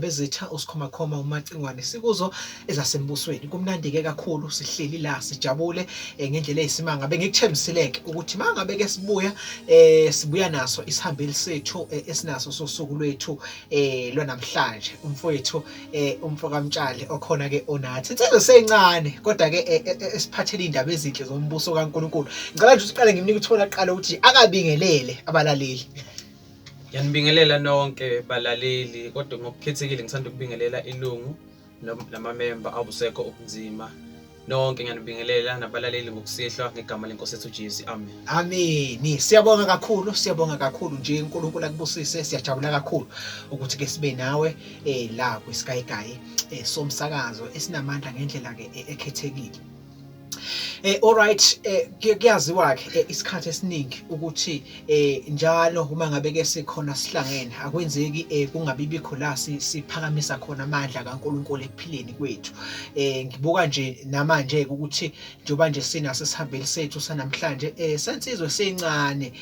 Ndabezitha uSikhomakhoma uMacingwane sikuzo ezasembusweni. Kumnandi ke kakhulu sihleli la sijabule ngendlela eyisimanga. Bengikuthembisileke ukuthi mangabe ke sibuya sibuya naso isihambeli sethu esinaso sosuku lwethu lwanamhlanje umfowethu umfo kaMtshali okhona ke onathi. Insizwa esencane kodwa ke esiphathele indaba ezinhle zombuso kaNkulunkulu. Ngicela nje usiqale ngimnike uthola kuqala ukuthi akabingelele abalaleli. Ngiyanibingelela nonke balaleli kodwa ngokukhethekile ngithanda ukubingelela ilungu namamemba abusekho ubunzima. Nonke ngiyanibingelela nabalaleli ngokusihlwa ngegama lenkosi yethu uJesu. Amen. Amen. Siyabonga kakhulu, siyabonga kakhulu nje uNkulunkulu akubusise. Siyajabula kakhulu ukuthi ke sibe nawe la kwiSkyguy somsakazo esinamandla ngendlela ke ekhethekile. Alright, kuyaziwa ke isikhathi esiningi ukuthi njalo uma ngabe ke sikhona sihlangene akwenzeki kungabi bikho la siphakamisa khona amandla kaNkulunkulu ekuphileni kwethu. Ngibuka nje namanje ukuthi njengoba nje sinaso isihambeli sethu sanamhlanje sensizwe sencane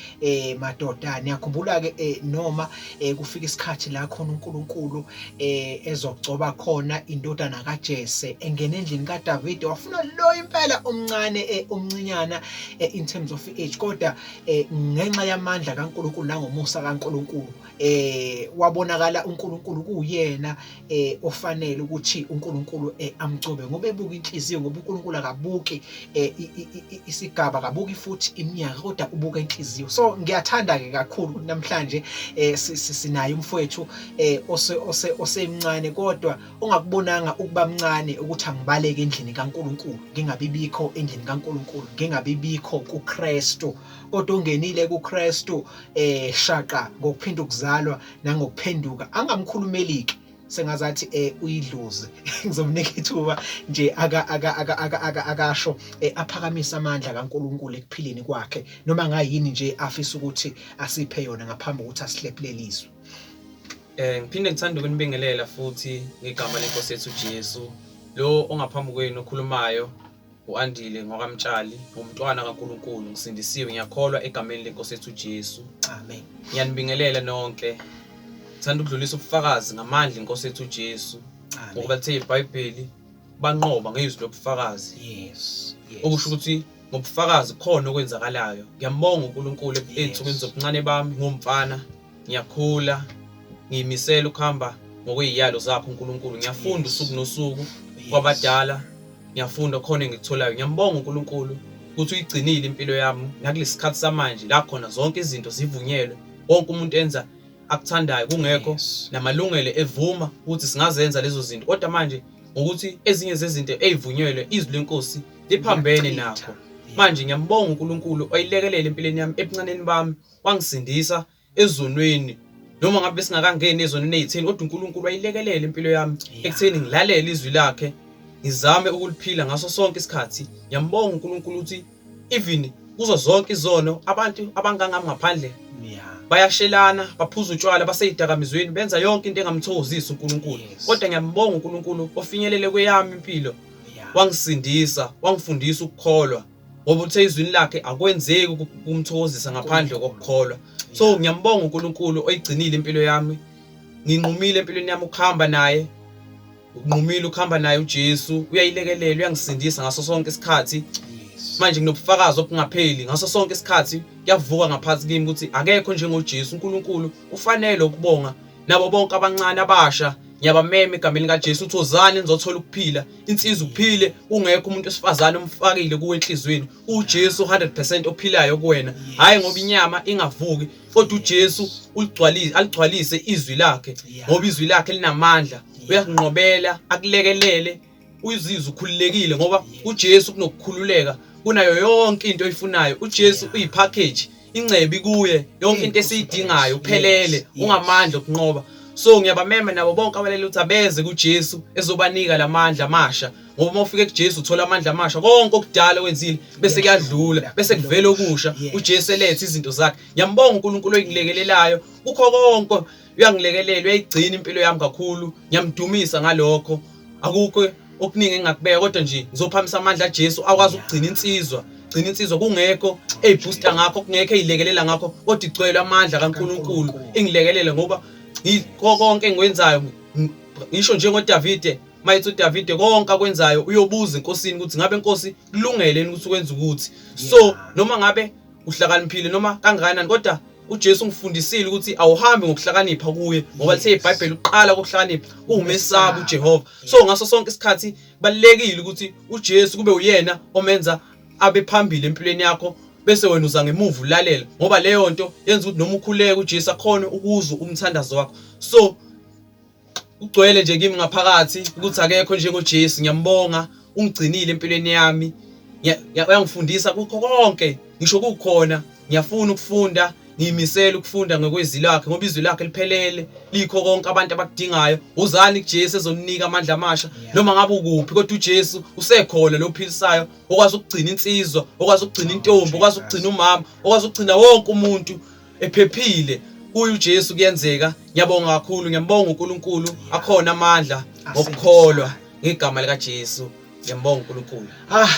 madoda, niyakhumbula ke noma kufika isikhathi la khona uNkulunkulu ezogcoba khona indodana kaJese engena endlini kaDavide, wafuna lo impela omncane omncinyana in terms of age, kodwa ngenxa yamandla kaNkulunkulu nangomusa kaNkulunkulu wabonakala uNkulunkulu kuyena ofanele ukuthi uNkulunkulu amgcobe, ngoba ebuka inhliziyo, ngoba uNkulunkulu akabuki isigaba, akabuki futhi iminyaka, kodwa ubuka inhliziyo. So ngiyathanda ke kakhulu ukuthi namhlanje sinaye umfowethu osemncane kodwa ongakubonanga ukuba mncane ukuthi angibaleke endlini kaNkulunkulu, ngingabi bikho endlini kaNkulunkulu, ngingabi bikho kuKristu, kodwa ungenile kuKristu shaqa ngokuphinda ukuzalwa nangokuphenduka. Angamkhulumeliki sengazathi uyidlozi. Ngizomnika ithuba nje akasho aphakamise amandla kaNkulunkulu ekuphileni kwakhe, noma ngayini nje afisa ukuthi asiphe yona ngaphambi kokuthi asihlephulele izwi. Ngiphinde ngithanda ukunibingelela futhi ngegama lenkosi yethu Jesu. Lo ongaphambi kwenu okhulumayo uAndile ngwakaMtshali, ngumntwana kaNkulunkulu, ngisindisiwe, ngiyakholwa egameni lenkosi yethu Jesu. Amen. Ngiyanibingelela nonke. Ngithanda ukudlulisa ubufakazi ngamandla inkosi yethu Jesu. Ngokuba lithe iBhayibheli banqoba ngezwi lobufakazi. Yes. Okusho ukuthi ngobufakazi khona okwenzakalayo. Ngiyambonga uNkulunkulu ey'nsukwini zobuncane bami ngumfana, ngiyakhula, ngiyimisela ukuhamba ngokweyiyalo zakhe uNkulunkulu. Ngiyafunda usuku nosuku kwabadala, ngiyafunda khona engikutholayo. Ngiyambonga uNkulunkulu ukuthi uyigcinile impilo yami nakulesikhathi samanje la khona zonke izinto zivunyelwe, wonke umuntu enza akuthandayo, kungekho namalungelo evuma ukuthi singazenza lezo zinto. Kodwa manje ngokuthi ezinye zezinto ezivunyelwe izwi lenkosi liphambene nakho. Manje ngiyambonga uNkulunkulu oyilekelela empilweni yami ebuncaneni bami, wangisindisa ezonweni, noma ngabe singakangeni ezonweni ezitheni, kodwa uNkulunkulu wayilekelela impilo yami ekutheni ngilalele izwi lakhe, ngizame ukuliphila ngaso sonke isikhathi. Ngiyambonga uNkulunkulu ukuthi even kuzo zonke izono abantu abangangami ngaphandle bayashelana, baphuza utshwala, baseyidakamizweni, benza yonke into engamthokozisi uNkulunkulu. Kodwa ngiyambonga uNkulunkulu ofinyelele kweyami impilo, wangisindisa, wangifundisa ukukholwa, ngoba uthe izwini lakhe akwenzeki ukumthokozisa ngaphandle kokukholwa. So ngiyambonga uNkulunkulu oyigcinile impilo yami. Nginqumile empilweni yami ukuhamba naye, unqumile ukuhamba naye uJesu, uyayilekelela, uyangisindisa ngaso sonke isikhathi. Manje nginobufakazi obungapheli ngaso sonke isikhathi, kuyavuka ngaphansi kimi ukuthi akekho njengoJesu. uNkulunkulu ufanele ukubonga nabo bonke abancane abasha. Ngiyabamema egameni likaJesu ukuthi wozani nizothola ukuphila, insizwa uphile, ungekho umuntu wesifazane omfakile kuwe enhliziyweni. uJesu 100% ophilayo kuwena, hhayi ngoba inyama ingavuki, kodwa uJesu uligcwalise, aligcwalise izwi lakhe, ngoba izwi lakhe linamandla, uyakunqobela, akulekelele, uzizwe ukhululekile, ngoba uJesu kunokukhululeka kunayo yonke into oyifunayo. uJesu uyipackage, ingcebi kuye, yonke into esiyidingayo, uphelele, ungamandla okunqoba. So ngiyabamema nabo bonke abalaleli ukuthi abeze kuJesu ezobanika lamandla amasha, ngoba uma ufika kuJesu uthola amandla amasha, konke okudala okwenzile bese kuyadlula, bese kuvela okusha. UJesu elethe izinto zakhe. Ngiyambonga uNkulunkulu oyingilekelelayo kukho konke, uyangilekelela, uyayigcina impilo yami kakhulu. Ngiyamdumisa ngalokho. Akukho okuningi engingakubeka, kodwa nje ngizophamisa amandla aJesu akwazi ukugcina insizwa, gcina insizwa kungekho eyibooster ngakho, kungekho eyilekelela ngakho, kodwa igcwele amandla kaNkulunkulu ingilekelele, ngoba konke engikwenzayo Ngisho njengoDavide, mayethi uDavide konke akwenzayo uyobuza enkosini ukuthi ngabe inkosi kulungele yini ukuthi ukwenze ukuthi. So noma ngabe uhlakaniphile noma kangakanani, kodwa uJesu ungifundisile ukuthi awuhambi ngokuhlakanipha kuye, ngoba lithe iBhayibheli uqala kokuhlakanipha uwumesaba uJehova. So ngaso sonke isikhathi balekile ukuthi uJesu kube uyena omenza abe phambili empilweni yakho, bese wena uza ngemuva ulalela, ngoba leyo nto yenza ukuthi noma ukhuleka uJesu akhone ukuzwa umthandazo wakho. So ugcwele nje kimi ngaphakathi ukuthi akekho njengoJesu. Ngiyambonga, ungigcinile empilweni yami, uyangifundisa kukho konke, ngisho kukhona ngiyafuna ukufunda, ngiyimisela ukufunda ngokwezwi lakhe, ngoba izwi lakhe liphelele, likho konke abantu abakudingayo. Uzani kuJesu ezoninika amandla amasha, noma ngabe ukuphi, kodwa uJesu usekhona lo ophilisayo, okwazi ukugcina insizwa, okwazi ukugcina intombi, okwazi ukugcina umama, okwazi ukugcina wonke umuntu ephephile. Kuye uJesu kuyenzeka. Ngiyabonga kakhulu, ngiyambonga uNkulunkulu, akhona amandla ngokukholwa ngegama likaJesu. Ngiyambonga uNkulunkulu.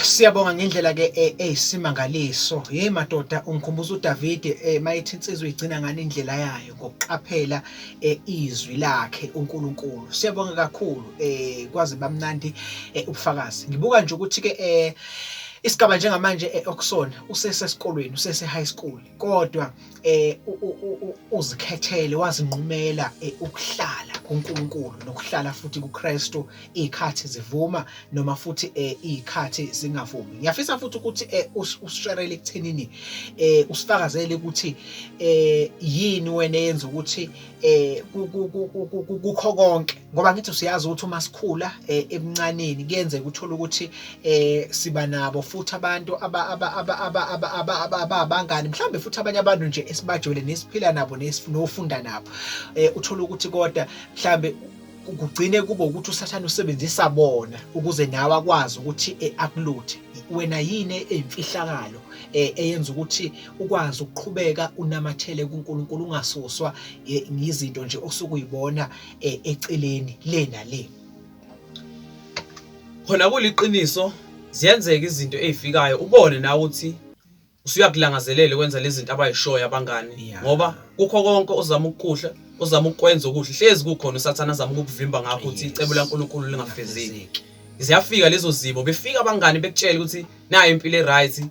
Siyabonga ngendlela ke eyisimangaliso. Hey madoda, ungikhumbuza uDavide mayethi insizwa igcina ngani indlela yayo ngokuqaphela izwi lakhe uNkulunkulu. Siyabonga kakhulu, kwaze bamnandi ubufakazi. Ngibuka nje ukuthi ke isigaba njengamanje okusona usesesikolweni, usese high school, kodwa uzikhethele wazinqumela ukuhlala kuNkulunkulu nokuhlala futhi kuKristu, izikhathi zivuma noma futhi izikhathi zingavumi. Ngiyafisa futhi ukuthi usisherele ekuthenini, usifakazele ukuthi yini wena eyenza ukuthi kukho konke, ngoba ngithi siyazi ukuthi uma sikhula ebuncaneni kuyenzeka uthola ukuthi siba nabo futhi abantu abangani, mhlambe futhi abanye abantu nje esibajwayele nesiphila nabo nofunda nabo, uthola ukuthi kodwa mhlambe kugcine kube ukuthi uSathane usebenzisa bona ukuze nawe akwazi ukuthi akuluthe wena. Yini eyimfihlakalo eyenza ukuthi ukwazi ukuqhubeka unamathele kuNkulunkulu, ungasuswa ngizinto nje osukuyibona eceleni le nale? Khona kuliqiniso, ziyenzeka izinto ezifikayo ubone nawe ukuthi usuyakulangazelela ukwenza lezi zinto abayishoyo abangani, ngoba kukho konke ozama ukukuhle, ozama ukwenza okuhle, hlezi kukhona uSathane azama ukukuvimba ngakho ukuthi icebo laNkulunkulu lingafezeki. Ziyafika lezo zimo, befika abangani bekutshela ukuthi nayo impilo e-right.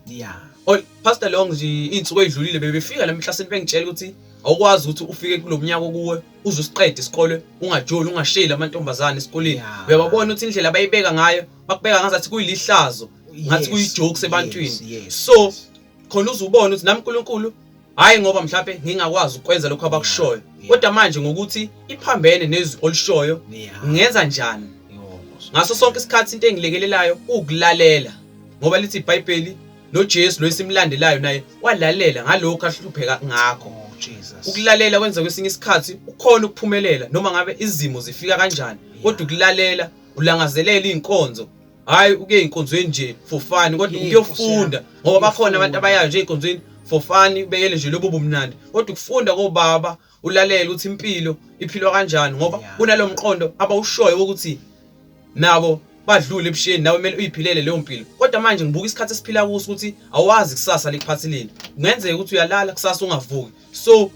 Pastor Long nje iy'nsuku ey'dlulile bebefika la emhlaseni bengitshela ukuthi awukwazi ukuthi ufike kulo mnyaka okuwe uze usiqede isikole ungajoli, ungasheli amantombazane esikoleni. Uyababona ukuthi indlela abayibeka ngayo, bakubeka ngazathi kuyilihlazo, ngathi kuyi-jokes ebantwini. So khona uze ubone ukuthi nami uNkulunkulu, hhayi ngoba mhlampe ngingakwazi ukwenza lokho abakushoyo, kodwa manje ngokuthi iphambene nezwi olishoyo, ngenza njani? Ngaso sonke isikhathi into engilekelelayo ukulalela, ngoba lithi iBhayibheli noJesu lo esimlandelayo naye walalela ngalokho ahlupheka ngakho. Ukulalela kwenza kwesinye isikhathi ukhona ukuphumelela noma ngabe izimo zifika kanjani, kodwa ukulalela, ulangazelela iy'nkonzo, hhayi ukuye ey'nkonzweni nje for fun, kodwa ukuyofunda, ngoba bakhona abantu abayayo nje ey'nkonzweni for fun, beyele nje lobo bumnandi, kodwa ukufunda kobaba, ulalela ukuthi impilo iphilwa kanjani, ngoba kunalo mqondo abawushoyo wokuthi nabo badlule ebusheni, nawe kumele uyiphilele leyo mpilo. Kodwa manje ngibuka isikhathi esiphila kuso ukuthi awazi kusasa likuphatheleni, kungenzeka ukuthi uyalala kusasa ungavuki. So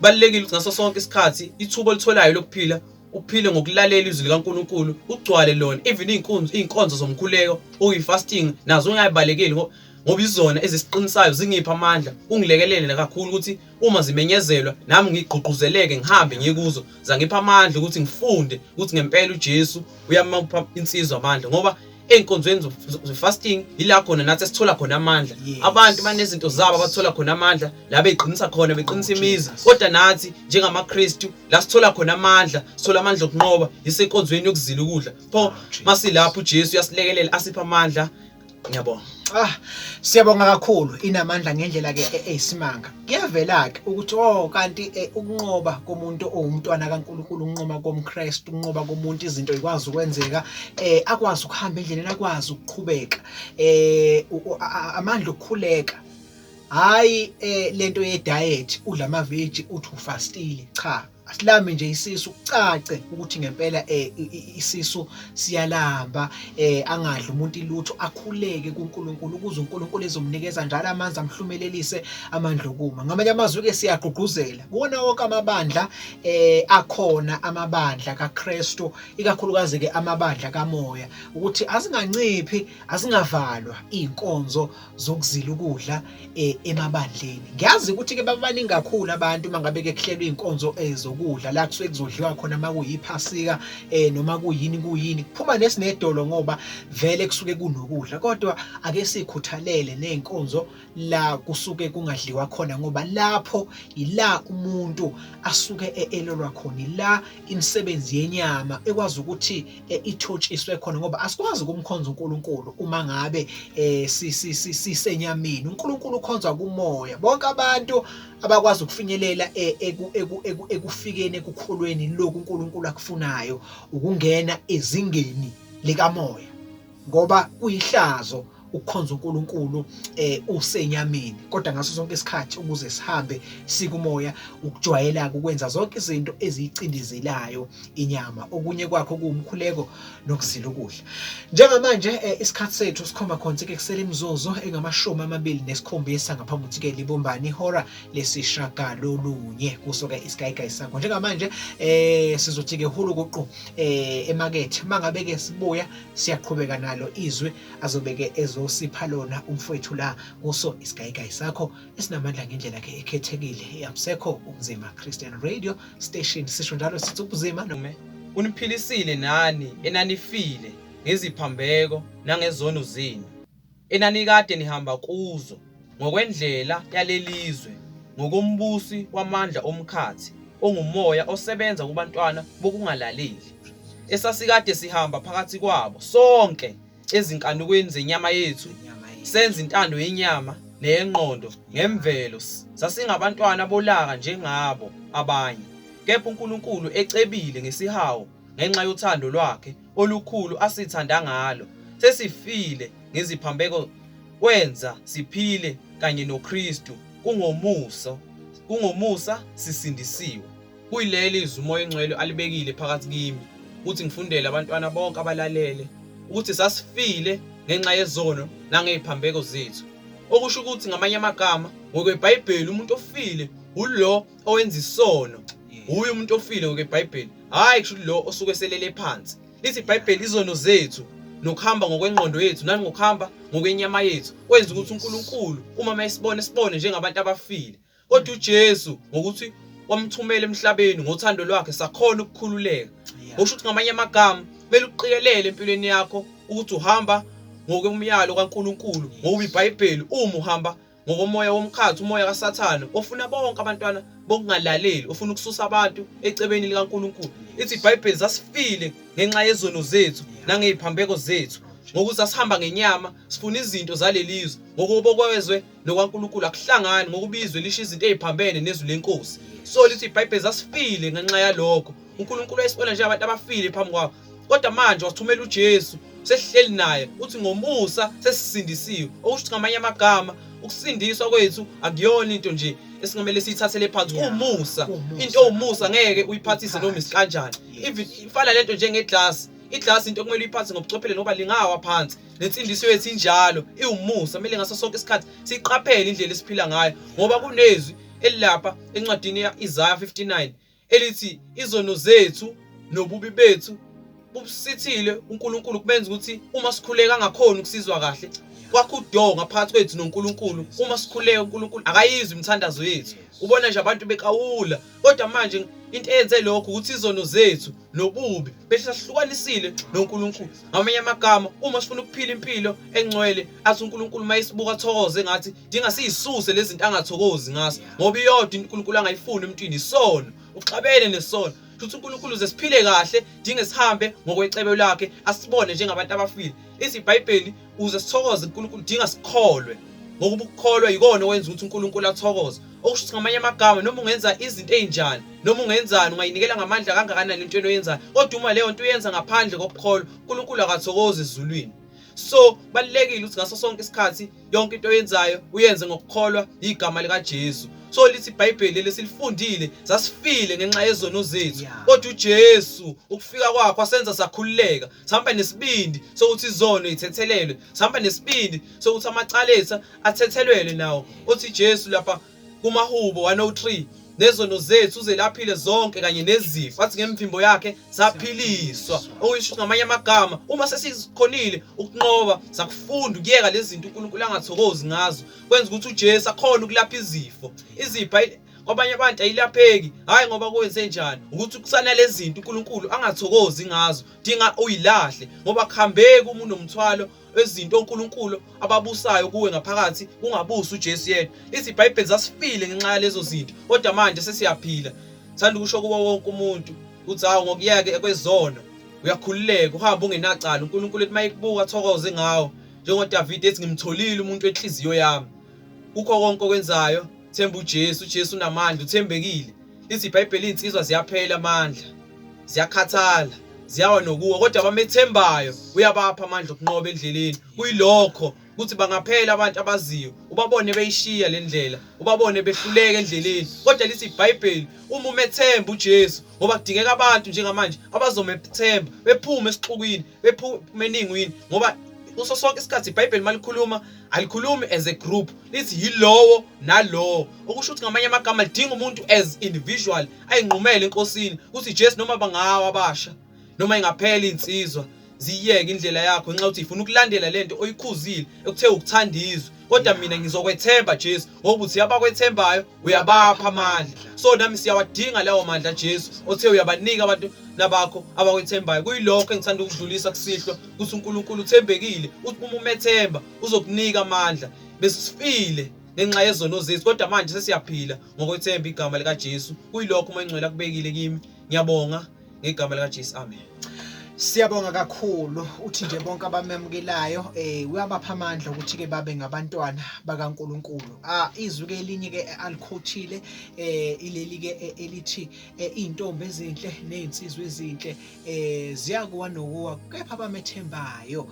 balulekile ukuthi ngaso sonke isikhathi ithuba olitholayo lokuphila uphile ngokulalela izwi likaNkulunkulu, ugcwale lona, even iy'nkonzo zomkhuleko okuyi-fasting nazo ungayibalekeli, ngoba izona ezisiqinisayo, zingipha amandla, ungilekelele kakhulu ukuthi uma zimenyezelwa nami ngigqugquzeleke ngihambe ngiye kuzo. Zangipha amandla ukuthi ngifunde ukuthi ngempela uJesu uyamupha insizwa amandla, ngoba ey'nkonzweni ze-fasting yila khona nathi esithola khona amandla. Abantu banezinto zabo abathola khona amandla, la beqinisa khona, beqinisa imizi, kodwa nathi njengamaKristu la sithola khona amandla, sithola amandla okunqoba isenkonzweni yokuzila ukudla. Pho masilapho uJesu uyasilekelela asipha amandla. Ngiyabonga. Siyabonga kakhulu, inamandla ngendlela ke eyisimanga. Kuyavela ke ukuthi kanti ukunqoba komuntu owumntwana kaNkulunkulu, ukunqoba komKristu, ukunqoba komuntu izinto ikwazi ukwenzeka, akwazi ukuhamba endleleni, akwazi ukuqhubeka, amandla okukhuleka. Hayi lento ye diet, udla ama veg uthi ufastile, cha. Asilambi nje isisu, kucace ukuthi ngempela isisu siyalamba, angadli umuntu ilutho, akhuleke kuNkulunkulu ukuze uNkulunkulu ezomnikeza njalo amanzi, amhlumelelise amandla okuma. Ngamanye amazwi ke siyagqugquzela kuwona wonke amabandla akhona, amabandla kaKristu, ikakhulukazi ke amabandla kamoya, ukuthi azinganciphi, azingavalwa izinkonzo zokuzila ukudla emabandleni. Ngiyazi ukuthi ke babaningi kakhulu abantu uma ngabe ke kuhlelwa izinkonzo zokudla la kusuke kuzodliwa khona uma kuyiphasika noma kuyini kuyini, kuphuma nesinedolo ngoba vele kusuke kunokudla. Kodwa ake sikhuthalele nezinkonzo la kusuke kungadliwa khona, ngoba lapho ila umuntu asuke elolwa khona, ila imisebenzi yenyama ekwazi ukuthi ithotshiswe khona, ngoba asikwazi ukumkhonza uNkulunkulu uma ngabe sisenyameni. uNkulunkulu ukhonzwa kumoya. Bonke abantu abakwazi ukufinyelela ekufikeni ekukholweni lokhu uNkulunkulu akufunayo, ukungena ezingeni likamoya, ngoba kuyihlazo ukukhonza uNkulunkulu usenyameni. Kodwa ngaso sonke isikhathi ukuze sihambe sikumoya, ukujwayela ukwenza zonke izinto eziyicindezelayo inyama, okunye kwakho kuwumkhuleko nokuzila ukudla. Njengamanje isikhathi sethu sikhomba khona ke kusele imizuzu engama-27 ngaphambi ukuthi ke libumbane ihora lesishagalolunye kuso ke isigayigayi sakho. Njengamanje sizothi ke hulukuqu emakethe, mangabe ke sibuya siyaqhubeka nalo izwi azobeke ezosipha lona umfowethu la kuso isigayigayi sakho esinamandla ngendlela ke ekhethekile. Akusekho Ubunzima Christian Radio Station, sisho njalo sithi ubunzima noma uniphilisile nani enanifile ngeziphambeko nangezono zenu enanikade nihamba kuzo ngokwendlela yalelizwe, ngokombusi wamandla omkhathi ongumoya osebenza kubantwana bokungalaleli, esasikade sihamba phakathi kwabo sonke ezinkanukweni zenyama yethu, senza intando yenyama neyengqondo ngemvelo, sasingabantwana bolaka njengabo abanye. Kepha uNkulunkulu ecebile ngesihawu ngenxa yothando lwakhe olukhulu asithanda ngalo, sesifile ngeziphambeko wenza siphile kanye noKristu, kungomusa sisindisiwe. Kuyileli izwi uMoya oNgcwele alibekile phakathi kimi ukuthi ngifundele abantwana bonke abalalele ukuthi sasifile ngenxa yezono nangeziphambeko zethu. Okusho ukuthi ngamanye amagama ngokweBhayibheli umuntu ofile ulo owenza isono, uye umuntu ofile ngokweBhayibheli, hhayi kusho lo osuke eselele phansi. Lithi iBhayibheli izono zethu nokuhamba ngokwengqondo yethu nangokuhamba ngokwenyama yethu kwenza ukuthi uNkulunkulu uma mayesibone sibone njengabantu abafile. Kodwa uJesu ngokuthi wamthumela emhlabeni ngothando lwakhe sakhona ukukhululeka. Okusho ukuthi ngamanye amagama kumele uqikelele empilweni yakho ukuthi uhamba ngokomyalo kaNkulunkulu, ngoba iBhayibheli uma uhamba ngokomoya womkhathi, umoya kaSathane ofuna bonke abantwana bokungalaleli, ofuna ukususa abantu ecebeni likaNkulunkulu. Ithi iBhayibheli sasifile ngenxa yezono zethu nangeziphambeko zethu, ngokuthi sasihamba ngenyama sifuna izinto zalelizwe, ngokuba kwezwe nokwaNkulunkulu akuhlangani, ngokuba izwe lisho izinto eziphambene nezwi lenkosi. So lithi iBhayibheli sasifile ngenxa yalokho. uNkulunkulu wayesibona njengabantu abafile phambi kwakhe, kodwa manje wasithumela uJesu, sesihleli naye, uthi ngomusa sesisindisiwe. Okusho ukuthi ngamanye amagama ukusindiswa kwethu akuyona into nje esingamele siyithathele phansi, umusa. Into owumusa ngeke uyiphathise noma isikanjani. Even ifana lento njengeglass, iglass into okumele uyiphathe ngobucophelelo ngoba lingawa phansi. Nensindiso yethu injalo, iwumusa, kumele ngaso sonke isikhathi siqaphele indlela esiphila ngayo, ngoba kunezwi elilapha encwadini ya-Isaya 59 elithi izono zethu nobubi bethu bubusithile uNkulunkulu, kubenza ukuthi uma sikhuleka angakhoni ukusizwa kahle, kwakho udonga phakathi kwethu noNkulunkulu. Uma sikhuleka uNkulunkulu akayizwi imithandazo yethu, ubona nje abantu bekawula. Kodwa manje into eyenze lokho ukuthi izono zethu nobubi bese sahlukanisile noNkulunkulu. Ngamanye amagama uma sifuna ukuphila impilo engcwele, athi uNkulunkulu mayisibuka athokoze ngathi, dinga siyisuse lezi zinto angathokozi ngaso, ngoba iyodwa into uNkulunkulu angayifuni emntwini isono, uxabene nesono. Futhi uNkulunkulu uze siphile kahle dinge sihambe ngokwecebo lakhe, asibone njengabantu abafile. Lithi iBhayibheli uze sithokoze uNkulunkulu dinga sikholwe, ngokuba ukukholwa yikona okwenza ukuthi uNkulunkulu athokoze. Okusho ukuthi ngamanye amagama noma ungenza izinto ezinjani, noma ungenzani, ungayinikela ngamandla kangakanani entweni oyenzayo, kodwa uma leyo nto uyenza ngaphandle kokukholwa, uNkulunkulu akathokozi ezulwini. So balulekile ukuthi ngaso sonke isikhathi yonke into oyenzayo uyenze ngokukholwa igama likaJesu. So lithi iBhayibheli lesilifundile, sasifile ngenxa yezono zethu, kodwa uJesu ukufika kwakhe wasenza sakhululeka, sihamba nesibindi sokuthi izono ithethelelwe, sihamba nesibindi sokuthi amacala ethu athethelelwe nawo. Uthi Jesu lapha kumahubo 103, nezono zethu uzelaphile zonke kanye nezifo, athi ngemphimbo yakhe saphiliswa. Okusho ngamanye amagama, uma sesikhonile ukunqoba, sakufunda ukuyeka lezi zinto uNkulunkulu angathokozi ngazo, kwenza ukuthi uJesu akhona ukulapha izifo. Izipho kwabanye abantu ayilapheki, hayi ngoba kwenze njani, ukuthi kusana lezi zinto uNkulunkulu angathokozi ngazo, dinga uyilahle, ngoba kuhambeki uma unomthwalo ezinto oNkulunkulu ababusayo kuwe ngaphakathi, kungabusi uJesu yedwa. Lithi iBhayibheli sasifile ngenxa yalezo zinto, kodwa manje sesiyaphila. Thanda ukusho kuwo wonke umuntu uthi hawu, ngokuyeke kwezono uyakhululeka, uhambe ungenacala. uNkulunkulu ethi mayekubuka athokoze ngawo, njengoDavide ethi ngimtholile umuntu wenhliziyo yami. Kukho konke okwenzayo themba uJesu, uJesu unamandla, uthembekile. Lithi iBhayibheli insizwa ziyaphela amandla, ziyakhathala, ziyawa nokuwa, kodwa abamethembayo uyabapha amandla okunqoba endleleni. Kuyilokho ukuthi bangaphela abantu abaziyo, ubabone beyishiya le ndlela, ubabone behluleka endleleni, kodwa lithi iBhayibheli uma umethemba uJesu, ngoba kudingeka abantu njengamanje abazomethemba, bephume esixukwini, bephume eningwini, ngoba kuso sonke isikhathi iBhayibheli malikhuluma alikhulumi as a group, lithi yilowo nalowo, okusho ukuthi ngamanye amagama lidinga umuntu as individual ayinqumele enkosini ukuthi Jesu, noma bangawa abasha, noma ingaphela insizwa ziyeke indlela yakho ngenxa yokuthi ifuna ukulandela lento oyikhuzile ekuthe ukuthanda izwe, kodwa mina ngizokwethemba Jesu, ngoba uthi abakwethembayo uyabapha amandla. So nami siyawadinga lawo mandla Jesu othe uyabanika abantu nabakho abakwethembayo. Kuyilokho engithanda ukudlulisa kusihlwa, ukuthi uNkulunkulu uthembekile, uthi uma umethemba uzokunika amandla. Besifile ngenxa yezono zethu, kodwa manje sesiyaphila ngokwethemba igama likaJesu. Kuyilokho uMoya oNgcwele akubekile kimi. Ngiyabonga ngegama likaJesu, amen. Siyabonga kakhulu. Uthi nje bonke abamemukelayo uyabapha amandla ukuthi ke babe ngabantwana bakaNkuluNkulu. Izwi ke elinye ke alikhothile ileli ke elithi izintombi ezinhle nezinsizwa ezinhle ziyakuwa nokuwa, kepha abamethembayo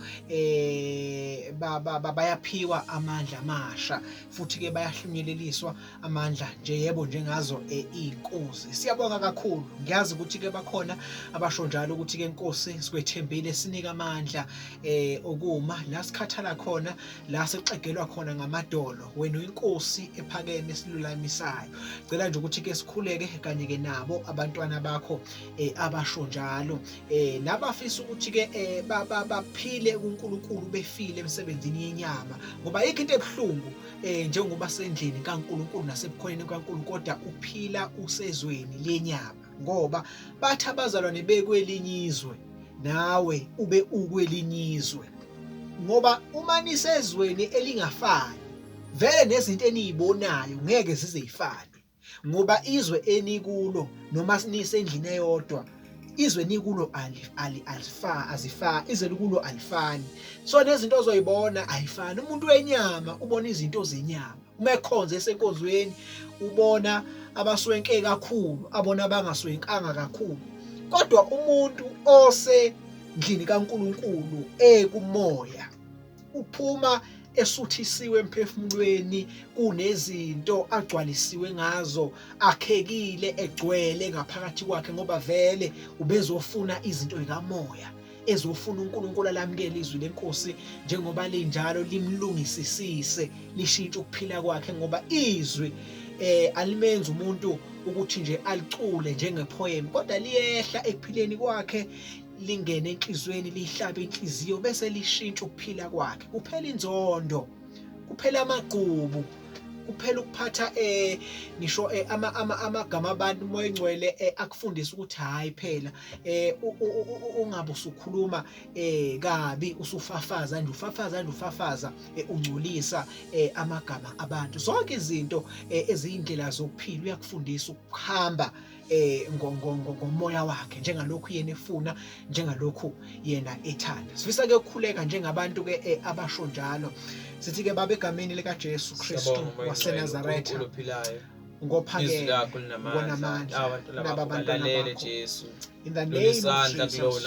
bayaphiwa amandla amasha, futhi ke bayahlunyeleliswa amandla nje, yebo, njengazo inkosi. Siyabonga kakhulu. Ngiyazi ukuthi ke bakhona abasho njalo ukuthi ke Nkosi sikwethembile, sinika amandla okuma la sikhathala khona, la sixegelwa khona ngamadolo. Wena uyinkosi ephakeme esilulamisayo. Cela nje ukuthi ke sikhuleke kanye ke nabo abantwana bakho abasho njalo, nabafisa ukuthi ke baphile kuNkulunkulu befile emsebenzini yenyama, ngoba ayikho into ebuhlungu njengoba sendlini kaNkulunkulu nasebukhoneni kaNkulunkulu, kodwa uphila usezweni lenyama, ngoba bathi abazalwane bekwelinye izwe nawe ube ukwelinye izwe, ngoba uma nisezweni elingafani vele nezinto eniyibonayo ngeke zize ifane, ngoba izwe enikulo noma nisendlini eyodwa, izwe nikulo alifa izwe likulo alifani. So nezinto ozoyibona ayifani. Umuntu wenyama ubona izinto zenyama, uma ekhonze esenkonzweni ubona abaswenke kakhulu, abona abangaswenkanga kakhulu, kodwa umuntu osendlini kaNkuluNkulu ekumoya uphuma esuthisiwe emphefumulweni, kunezinto agcwalisiwe ngazo, akhekile, egcwele ngaphakathi kwakhe, ngoba vele ubezofuna izinto zikamoya, ezofuna uNkulunkulu alamukele izwi lenkosi njengoba linjalo, limlungisisise, lishintshe ukuphila kwakhe, ngoba izwi alimenzi umuntu ukuthi nje alicule njengepoem, kodwa liyehla ekuphileni kwakhe, lingene enhliziyweni, lihlabe inhliziyo, bese lishintsha ukuphila kwakhe. Kuphela inzondo, kuphela amagqubu, kuphela ukuphatha ngisho amagama abantu. Umoya Oyingcwele akufundisa ukuthi hayi phela ungabe usukhuluma kabi, usufafaza nje, ufafaza nje, ufafaza, ungcolisa amagama abantu. Zonke izinto eziyindlela zokuphila uyakufundisa ukuhamba ngomoya wakhe, njengalokhu yena efuna, njengalokhu yena ethanda. Sifisa ke ukukhuleka njengabantu ke abasho njalo, sithi ke Baba, egameni lika Jesu Kristu waseNazaretha, ngophakeme ngonamandla, naba abantwana bakho Jesu, in the name of Jesus,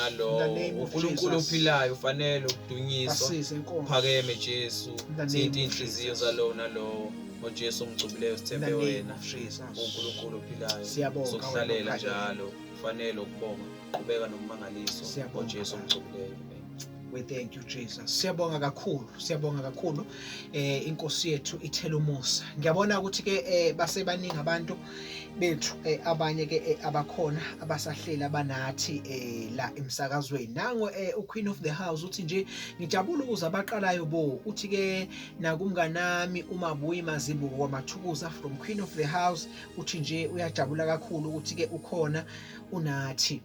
uNkulunkulu ophilayo ufanele ukudunyiswa, phakeme Jesu, thinta inhliziyo zalowo nalowo. NgoJesu omgcobileyo In the sithembe name wena. of Jesus. uNkulunkulu ophilayo. Siyabonga wena Sokuhlalela ophakeme. njalo. Kufanele ukubonga. Qhubeka nommangaliso Siyabonga, ngoJesu Baba. omgcobileyo. Amen. We thank you Jesus. Siyabonga kakhulu, siyabonga kakhulu. Inkosi yethu ithela umusa. Ngiyabona ukuthi ke basebaningi abantu bethu abanye ke abakhona abasahleli abanathi la emsakazweni. Nango uQueen of the House uthi nje ngijabula ukuza abaqalayo bo. Uthi ke nakumnganami uMabuyi Mazibuko kwaMathukuza from Queen of the House uthi nje uyajabula kakhulu ukuthi ke ukhona unathi.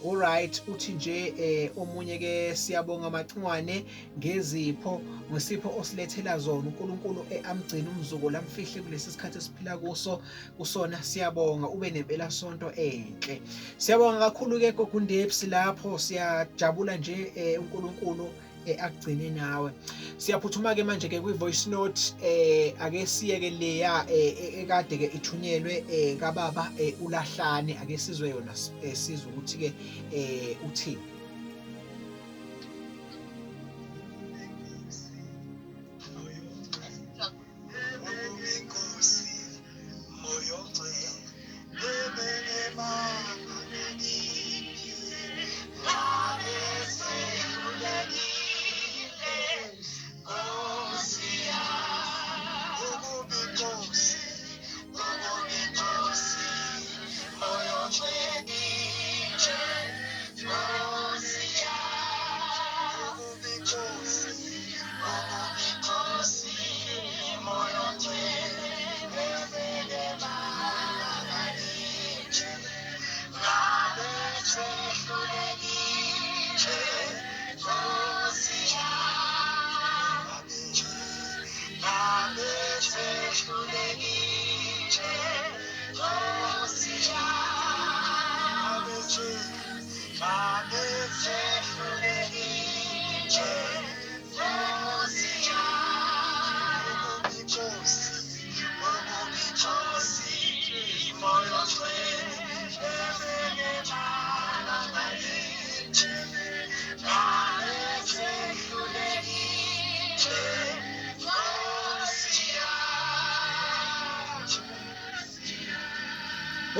Alright uthi nje omunye ke siyabonga Macingwane ngezipho ngesipho osilethela zona uNkulunkulu amgcina umzukulu amfihle kulesi sikhathi esiphila kuso kusona siyabonga ube nempela sonto enhle. Siyabonga kakhulu ke Gogundepsi lapho siyajabula nje uNkulunkulu akugcine nawe. Siyaphuthuma ke manje ke kwi voice note ake siyeke leya ekade ke ithunyelwe kababa uLahlane ake sizwe yona sizwe ukuthi ke uthini.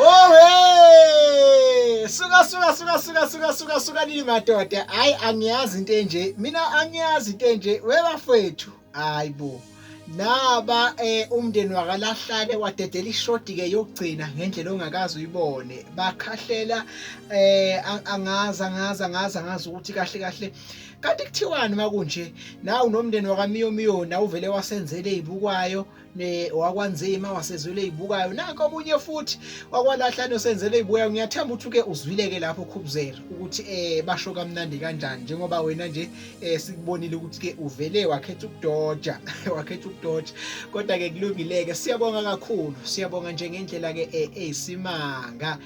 Oh hey! Suka suka suka suka suka suka suka nini madoda. Hayi angiyazi into enje. Mina angiyazi into enje. Webafethu. Hayibo. Naba umndeni wakalahlane wadedela ishodi ke yokugcina ngendlela ongakaze uyibone. Bakhahlela angazi angazi angazi angazi ukuthi kahle kahle kanti kuthiwani makunje. Nawu nomndeni wakaMiyo Miyo nawu vele wasenzele izibukwayo ne wakwanzima wasezwele izibukayo. Nanko omunye futhi wakwalahlane osenzele izibukayo. Ngiyathemba ukuthi ke uzwile ke lapho Khubzela ukuthi basho kamnandi kanjani njengoba wena nje sikubonile ukuthi ke uvele wakhetha ukudoja wakhetha ukudoja kodwa ke kulungileke. Siyabonga kakhulu, siyabonga nje ngendlela ke eyisimanga.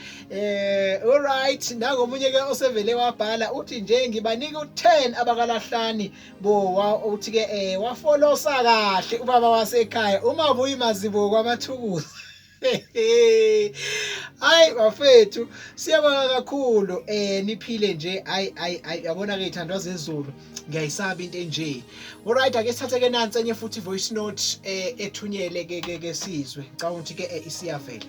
Alright nangomunye ke osevele wabhala uthi nje ngibanika u10 abakalahlani bo uthi ke wafolosa kahle ubaba wasekhaya uMabuyi Mazibuko kwaMathukuza. Hayi bafethu siyabonga kakhulu niphile nje. Hayi hayi hayi yabona ke ithandwa zezulu ngiyayisaba into enje. Alright ake sithathe ke nansi enye futhi voice note ethunyele ke ke sizwe. Ngicabanga ukuthi ke isiyavela.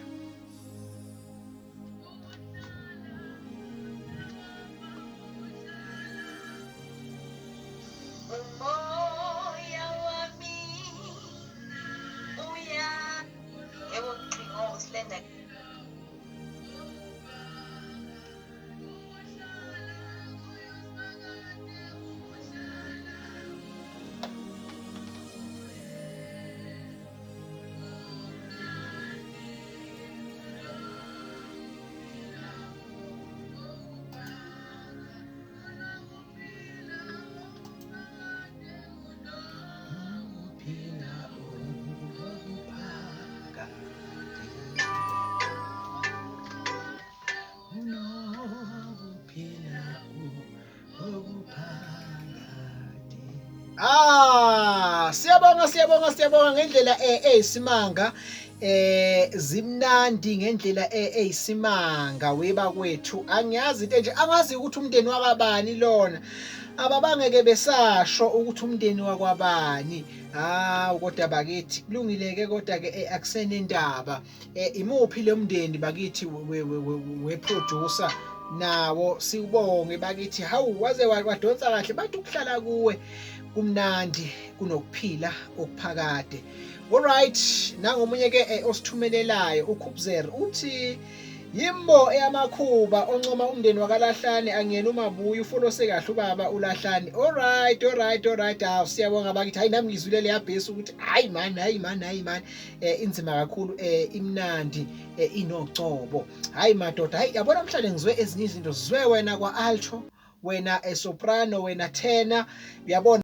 Siyabonga siyabonga siyabonga ngendlela eyisimanga zimnandi ngendlela eyisimanga weba kwethu. Angiyazi into nje angazi ukuthi umndeni wakabani lona. Ababangeke besasho ukuthi umndeni wakwabani. Hawu kodwa bakithi kulungile ke, kodwa ke akusenendaba. Imuphi lo mndeni bakithi we producer nawo? Siubonge bakithi. Hawu, waze wadonsa kahle. Bathi ukuhlala kuwe kumnandi kunokuphila okuphakade. Alright, nangomunye ke osithumelelayo uKhubzer uthi yimbo eyamakhuba oncoma umndeni wakalahlane, angiyena uMabuya, ufolose kahle ubaba uLahlane. Alright, hawu, siyabonga bakithi. Hayi, nami ngizwile leya bass ukuthi hayi man, hayi man, hayi man, inzima kakhulu, imnandi, inocobo. Hayi madoda, hayi, yabona mhlawumbe ngizwe ezinye izinto, zwe wena kwa alto, wena soprano, wena tenor, uyabona.